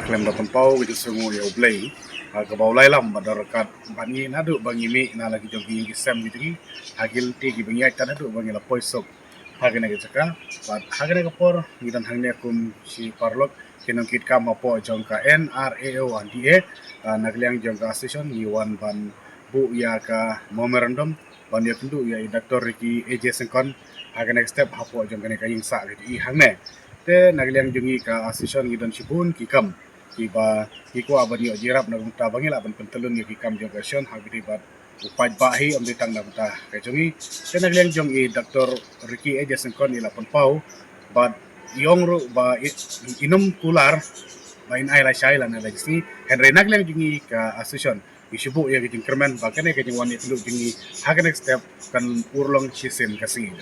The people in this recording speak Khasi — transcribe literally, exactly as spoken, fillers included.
Khlem da pynpaw ka jingsngew ïa U Blei, ha kaba u la ïalam bad u la ryngkat bad ngi naduh ba ngi mih na la ki jong ki ïing ki sem ki jong ngi, ha ki lynti kiba ngi ïaid tad haduh ba ngi la poi suk ha kane ka jaka. Bad ha kane ka por ngi don hangne kum shi paralok ki nongkitkam hapoh jong ka N R A O and D A. Ah, na ka liang jong ka association ngi wan ban buh ïa ka memorandum ban ïakynduh ïa i Doctor Ricky A J Syngkon ha kane ka step hapoh jong kane ka ïing sah ka jong i hangne. Te na ka liang jong ngi ka association ngi don shibun ki kam kiba ngi kwah ban ïoh jingïarap na ka bynta ba ngi lah ban pyntyllun ïa ki kam jong ka association ha kaba dei bad u paidbah hi, ym dei tang na ka bynta ka jong ngi. Te na ka liang jong i Doctor Ricky A J Syngkon i la pynpaw bad i ong ruh ba i, i nym kular ba in ai lashai lane lashisngi, hynrei na ka liang jong ngi ka association ngi shu buh ïa ka jingkyrmen ba kane ka jingwan ïakynduh jong ngi ha kane ka step kan urlong shisien ka sngi.